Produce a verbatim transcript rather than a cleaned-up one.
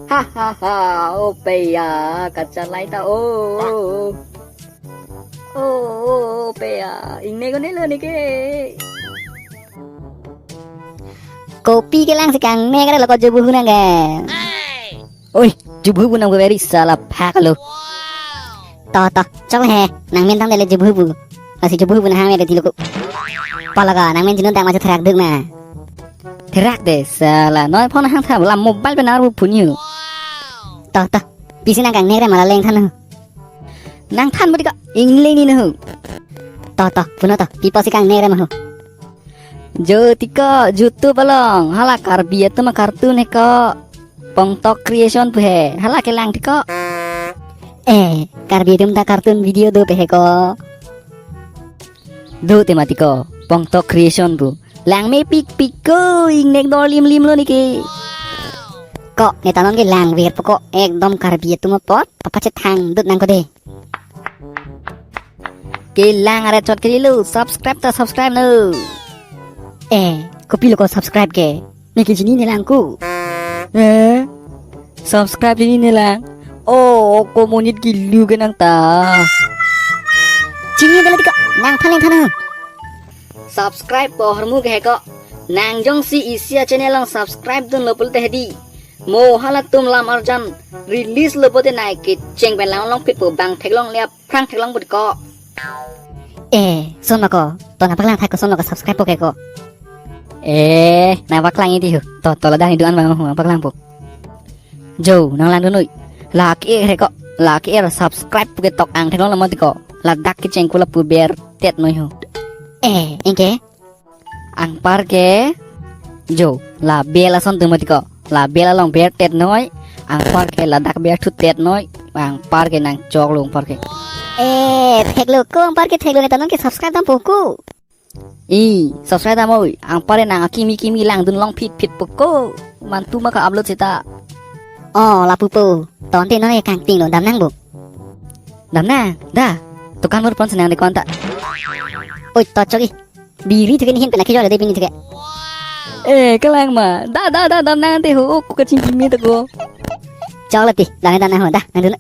Ha ha ha, o peya, kachalai ta o. O, o, o peya, ingne ko ne lo ne ke. Kopi kelang si kangnek ra lo ko jubu hu nang ke. Oi, jubu hu nang very sala phak lo. To, to, chok he, nang men tang dele jubu hu. Lasi jubu hu nang hang me de tilo ko. Palaga, nang men jinun tang ma chu therak duk na. Therak de sala, noi phone hang tha la mobile pen arpu phun yu. To, to, pisi nang kangnek ra ma la leng than ho. Nang than bodi ka, ingleng ni no. To, to, puno to, pi pusi kangnek ra ma ho. Jo tiko, YouTube along, hala Karbi atum a-cartoon he ko. Pongtok Creation pu he, hala kelang tiko. Eh, Karbi atum ta cartoon video do pe he ko. Do te ma tiko, Pongtok Creation pu. Lang me pik pik ko, ingnek dor lim lim lo ne ke. Ko, ne ta non ke lang ver pu ko, ekdom Karbi atum apot, papa chet thang dut nang ko de. Kelang are chot ke lo, subscribe ta subscribe no. Eh, kopi lo ko subscribe ke? Ne ke chini ne lang ko. Eh, subscribe chini ne lang. Oh, ko monit kilu ke nang ta. Chini ne lang tiko, nang than leng than ho. Subscribe pu ahormu ke he ko. Nang jongsi isi a-channel along subscribe dunlo pulote hedi, mo halatum lam arjan release lo pote nai kecheng pen lang long phit pu bang theklong le aphrang theklong budi ko. Eh, son ma ko, to nang paklang thai ko, son ma ko subscribe po ke ko. Eh, nang paklang iti ho. To, to ladak ni duan bang ho, nang paklang po. Jo, nang lang dunoi. La ke he ko, la ke subscribe pu ke tok ang theklong lo mati ko. Ladak kecheng ko lapu ber tet noi ho. Eh, anke? Anpar ke, jo, la bell ason tum mati ko. La bell along ber tet noi, anpar ke ladak ber thut tet noi, anpar ke nang chok lo anpar ke. Eh, thek lo ko, anpar ke thek lo ne ta non ke subscribe dam po ko. I, subscribe dam oi, anpar ke nang akimi kimi lang dun long phit phit po ko. Mantu ma ka upload seta. Oh, lapu po. Tonte non ke kangping lo, dam nang bo. Dam nang, da. Dukan mur pon senang de konta. Oi, to chok i. Biri thuke nihin pena kijol de bini thuke. Eh, kelang ma. Da, da, da, dam nang te ho, ko kaching kimi to ko. Chok lati, dam nang ho, da, nang dun.